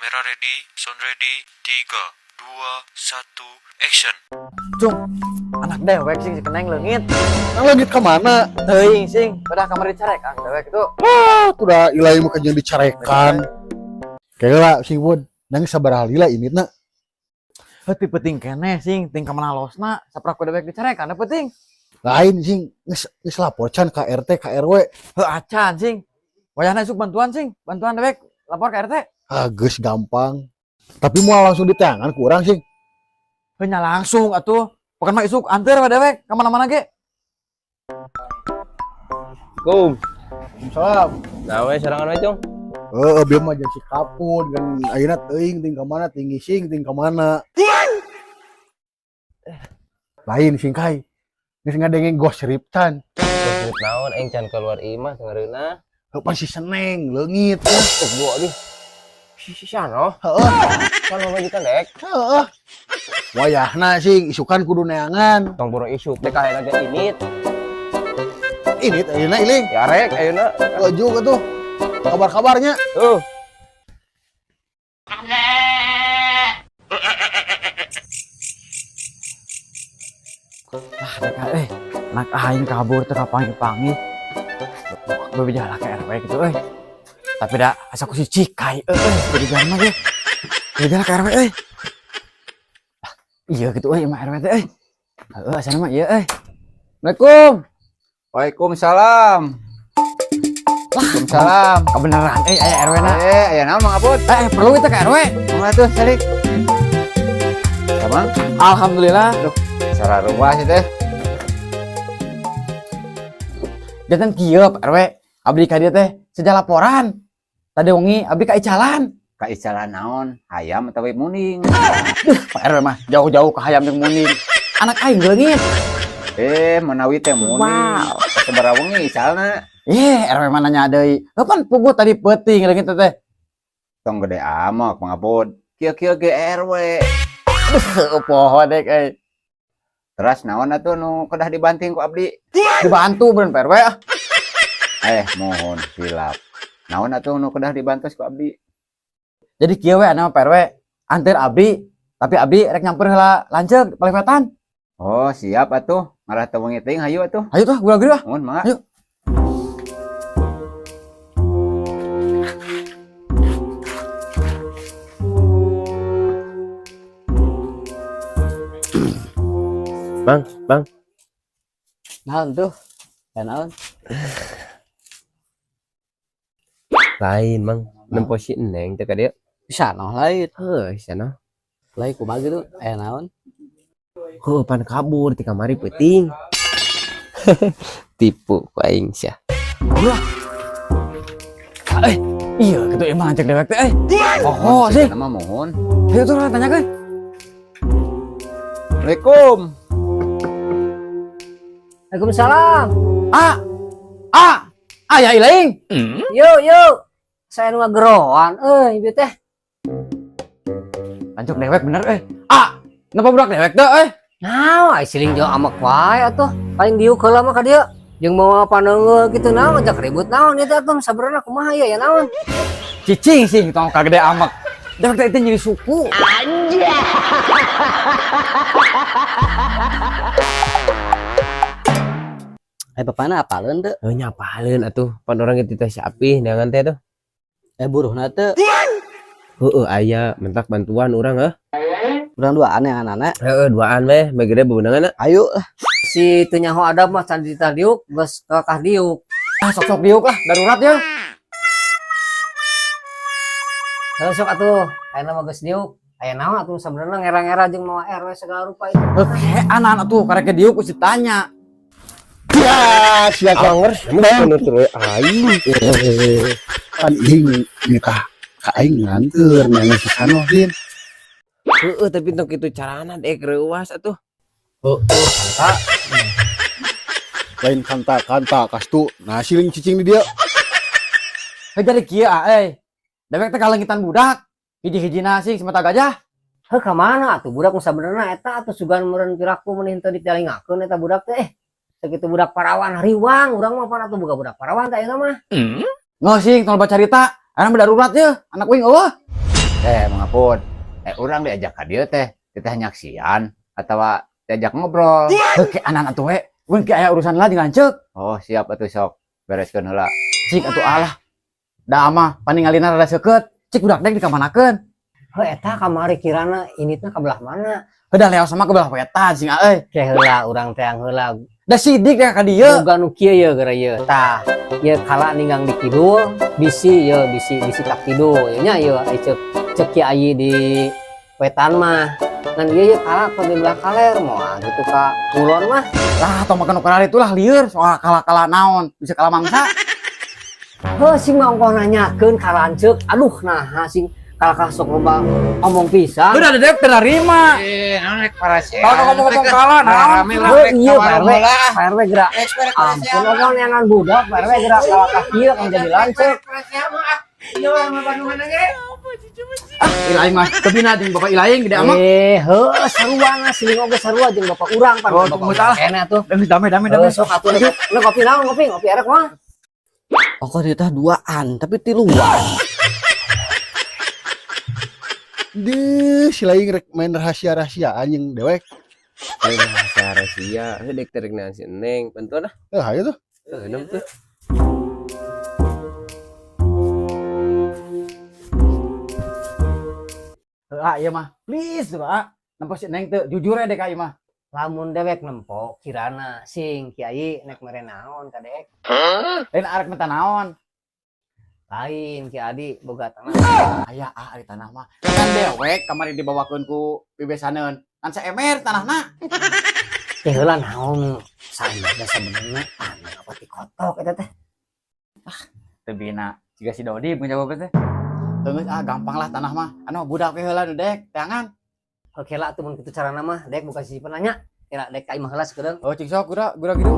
Kamera ready, sound ready, 3, 2, 1, action. Cung, anak dewek sing si keneng leungit. Nang leungit ka mana? Teuing sing, pada kamar dicarekan dewek itu. Ah, udah ilai mah jeung dicarekan. Kayaknya sing Bud, nang sabaraha lila ini na. Heuh penting keneh sing, ting ka mana losna, saprak ku dewek dicarekan penting. Lain sing geus geus lapor can ka RT ka RW. Heuh acan sing. Wayahna isuk bantuan sing, bantuan dewek lapor ke RT. Ah, geus gampang. Tapi moal langsung diteangan ku urang sing. Heuh nya langsung atuh. Pokokna mah isuk anteur we dewek ka mana-mana ge. Kum, Salam. nawe serangan we, Cung. Heeh, bieu mah jeung si Kapun kan ayeuna teuing ting ka mana ting ngising ting ka mana. Lain sing kai. Geus ngadengeng gosip can. Gosip naon aing can keluar imah teu ngareunah. Heuh pan si Seneng leungit. Tuk gua di. Si si sano, Heeh, kan pamajikan dek. heeh. Wayahna sing isukan kudu neangan. Tong boro isuk teh kaena ge init. Ini ayeuna iling. Ya rek ayeuna. Laju atuh. Kabar-kabarnya. Tuh. Ah, dek eh, anak aing kabur teu kapanggih-panggih. Bebeja ke RW gitu euy. Tapi da asa ku si Cikai euy, jadi jalan mah ge. Bebeja ke RW euy. Ah, iya gitu euy mah RW teh euy. Heeh, asana mah iya euy. Assalamualaikum. Waalaikumsalam. Waalaikumsalam. Kebenaran euy aya RW na. Eh, aya naon Mang Abud? Eh, perlu kita ke RW. Mangga tuh, salik. Sabang, Alhamdulillah. sararubah sih teh. Jantan kieu Pak RW. Abdi ka dieu teh seja laporan. Tadi wengi abdi ka icalan. Ka icalan naon? Hayam atawa muning? Pak RW mah jauh-jauh ke hayam jeung muning. Anak aing leungit. Eh, menawi teh muning. Wow. Sabaraha wengi icalna? Ih, RW mah nanya deui. Heuh pan puguh tadi peuting leungit teh. Tong gede amak Mang Abud. Kieu-kieu ge RW. Heuh poho dek euy. Teras naon atuh nu kedah dibanting ku abdi? Dibantu beun Pak RW ah. Eh, mohon hilap. Naon atuh nu kedah dibantos ku abdi? Jadi kieu we anu Pak RW, anteur abdi, tapi abdi rek nyamper heula lanceuk palewetan. Oh, siap atuh. Ngarah teu wengi teuing hayu atuh. Ayo tuh gula ah. Mohon mangga. Ayo. Bang, Bang. Naon tuh? Ya naon? Lain, Mang. Nempo si Neng teh ka dieu. Bisa noh lain. Heuh, sana. Lain kumaha gitu? Aya naon? Heuh, pan kabur ti kamari peuting. Tipu ku aing sia. Eh, iya gitu emang lanceuk dewek teh euy. Poho sih. Nama mohon. Ayo tuh tanya ke. Assalamualaikum. Waalaikumsalam. Ah. Ah. Aya iling. Yo yo. Saya nu ngageroan euy ieu teh. Lanceuk dewek bener euy. Ah, napa budak dewek teh euy? Nah, ai siling jeung amak wae atuh. Paling diuk heula mah ka dieu. Jeung mawa paneunggeul kitu naon ajak ribut naon ieu teh atuh sabenerna kumaha ieu ya naon? Cicing sih tong kagede amak. Dewek teh itu nyeri suku. Eh bapana apaleun teu? Heuh nyapaleun atuh. Pan urang ge teh si Apih neangan teh tuh. Eh buruhna teu. Heueuh aya mentak bantuan urang heuh. Urang duaan yang anak. Heeh, duaan we, meh gede beunangan. Ayo lah. Si teu nyaho adab mah can ditah diuk geus kakah diuk. Ah, sok-sok diuk lah, darurat ya. Heuh sok atuh, ayeuna mah geus diuk. Aya naon atuh sabenerna ngera-ngera jeung mawa RW segala rupa itu. Oke, anak-anak tuh karek diuk kudu ditanya. Ya, siapa Anger, emang nutur we aing. kan iling nikah ka aing nganteur nanya si Sanoh din. Heeh, tapi tong kitu carana dek reuas atuh. Lain kanta-kanta kastu. Nah, siling cicing di dia. Heuh jadi kieu ah euy. Dewek teh kalengitan budak. Hiji-hijina sing semata gajah. Heuh ka mana atuh budak nu sabenerna eta atuh sugan meureun piraku meuni henteu ditalingakeun eta budak teh. Sakitu budak parawan hariwang urang mah pan atuh boga budak parawan teh ayeuna mah. Nggak sing tong loba carita. Anak darurat ya, anak uing eueuh. Eh, Mang Apud. Eh, urang diajak ka dieu teh, kita nyaksian atawa diajak ngobrol. Heuh ke anan atuh we. Mun ke aya urusan lah jeung lanceuk. Oh, siap atuh sok. Bereskeun heula. Cik atuh alah. Da mah paningalina rada seukeut. Cik budak dek dikamanakeun. Heuh eta kamari kirana ini teh ka belah mana? Heuh leos sama ke belah wetan sing euy. Ke heula urang teh heula. Da sidik deh ka dieu. Boga nu kieu ye gara ye. Tah, ye kala ninggang di kidul, bisi ye bisi bisi tak kidul. Ye nya ye ai ceuk ceuk Ki Ayi di wetan mah. Ngan ieu ye kala ke belah kaler moal gitu ka kulon mah. Lah tong makan ukuran itulah lieur soal kala-kala naon bisa kala mangsa. Heuh sing mah ongkoh nanyakeun ka lanceuk. Aduh naha sing kalah sok loba omong pisan. Udah ada dek terima. Eh, naon rek parasea. Kalau ngomong-ngomong kalah naon. Rame Heuh iya Pak RW, Pak RW gerak. Ampun omong neangan budak, Pak RW gerak kalah ka kieu kan jadi lanceuk. Ilaing mah kebina jeung bapak ilaing gede amat. Eh, heuh sarua siling oge sarua jeung bapak urang pan Oh, bapak tunggu urang salah. kene atuh. Damai damai damai damai. Heuh sok atuh nu kopi naon kopi ngopi erek mah. Ongkoh ditah duaan tapi tiluan. Dih, si lain rek main rahasia-rahasiaan jeung dewek. Lain rahasia rahasia, heuh dek terek neangan si Neng, bantuan ah. Eh, hayu tuh. Heuh, nem tuh. Heuh ah ieu mah. Please tuh ah. Nempo si Neng teu jujur we dek ka ieu mah. Lamun dewek nempo kirana sing kiai nek mere naon ka dek. Lain arek minta naon. Lain Ki Adi boga tanah. Aya ah ari tanah mah. Kan dewek kamari dibawakeun ku bibesaneun. Ngan saemer tanahna. Teh heula naon saena da sabenerna tanah apa ti kotok eta teh. Teu bina siga si Dodi ngajawab teh. Geus ah gampang lah tanah mah. Anu budak we heula nu dek teangan. Oke lah atuh mun kitu carana mah dek buka sisi penanya. Kira dek ka imah heula sakedeung. Oh cik sok gura gura gitu.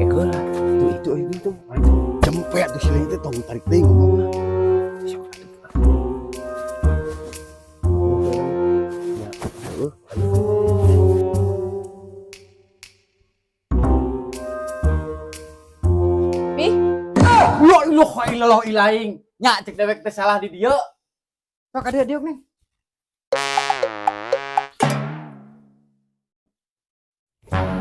Eh heula, tuh itu euy itu. Jempe atuh si lain teh tong tarik deui ngomongna. Sok atuh. Ya, heuh. La ilaha illallah ilaing. Nya cek dewek teh salah di dieu. Sok ka dieu diuk nih.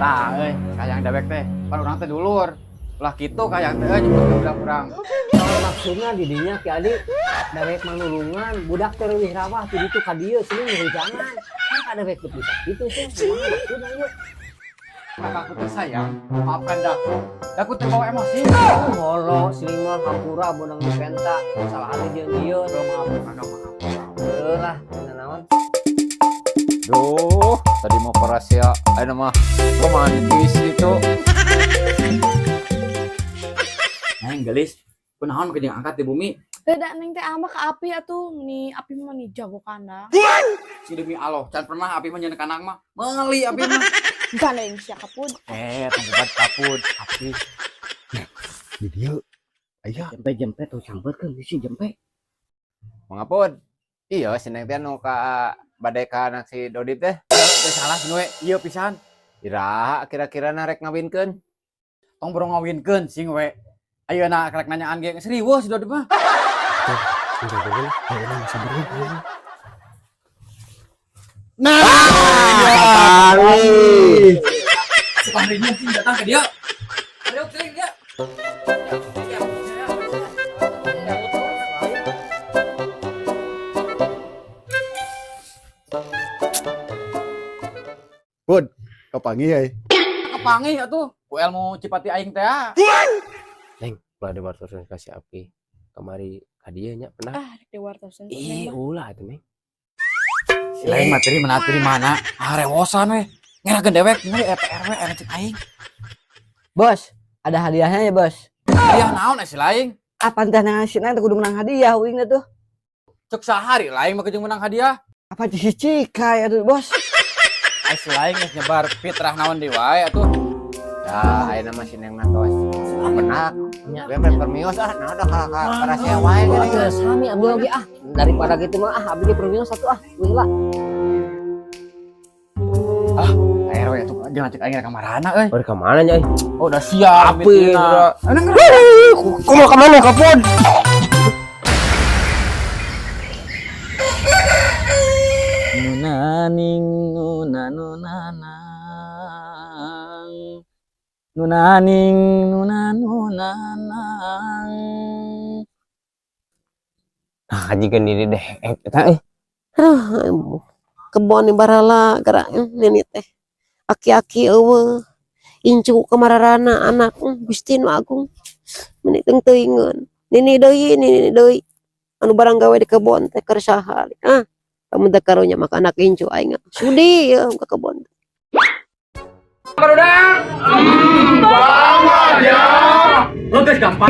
Tah euy, kayang dewek teh. Pan urang teh dulur. Ulah kitu kayang teh euy nyebut budak urang. Kalau maksudna di dinya Ki Adi dewek manulungan budak teh leuwih rawah ti ditu ka dieu sini hujangan. Kan ka dewek teu bisa kitu sih. Kumaha maksudna ieu? Maka aku tersayang, maafkan daku. Daku terbawa emosi. Holo siling mah hampura bonang dipenta salah anu jeung ieu. Maaf, kakak maaf. Heuh lah naon. Duh, tadi mau rahasia, ayeuna mah romantis gitu. Neng gelis, kunaon make jeung angkat di bumi? Beda neng teh ama ke api atuh, nih api mah nih jago kandang. Si demi Allah, can pernah api mah nyeun kandang mah. Meuli api mah. Gandeng sia kapud. Eh, tong kapud, api. Di dieu. Aya. Jempe-jempe tuh sampeurkeun bisi jempe. Mang Apud. Iya, si Neng teh nu ka bade ka anak si Dodi teh. Teu salah sing we, ieu pisan. Iraha kira-kira na rek ngawinkeun? Tong boro ngawinkeun sing we. Ayeuna karek nanyaan ge geus riweuh si Dodi mah. Nah, kali. Suka rinyuh sing datang ke dia. Ayo sering dia. Bud, kapanggih euy. Kepanggih atuh ku ilmu Cipati aing teh ah. Neng, ulah diwartosan ka si Api. Kamari ka dieu nya pernah. Ah, rek diwartosan. Ih, ulah atuh Neng. Si lain materi mana materi mana? Ah rewosan we. Ngerakeun dewek ningali RW era cek aing. Bos, ada hadiahnya ya, Bos. Hadiah naon eh si lain? Apa teh nang si Neng teh kudu menang hadiah uing teh tuh. Cek sahari lain mah jeung menang hadiah. Apa si Cikai atuh, Bos? Ai si lain geus nyebar fitrah naon deui wae atuh. Ya, ayeuna mah si Neng na tos. Benak. Gue mah permios ah, nah udah ka rahasia wae Wah, gini. teu sami abdi oge ah. Daripada gitu mah ah abdi ge permios satu ah. Geus lah. RW atuh jangan cek aing ka marana euy. Oh, ka mana nya euy? Oh, udah siap. Api, mitina. Kumaha ka mana kapod? Nunaning nuna nunanang, nunaning nuna nunanang. Nah, jiga nini deh eta euy. Aduh, kebon barala gerak nini teh. Aki-aki euweuh. Incu kamararana anak, Gusti nu agung. Meni teuingeun. Nini deui, nini deui. Anu barang gawe di kebon teh keur saha? Ah, kamu teh karunya maka anak incu aing sudi ya ke kebon. Barudak. Banget ya. Lo gampang.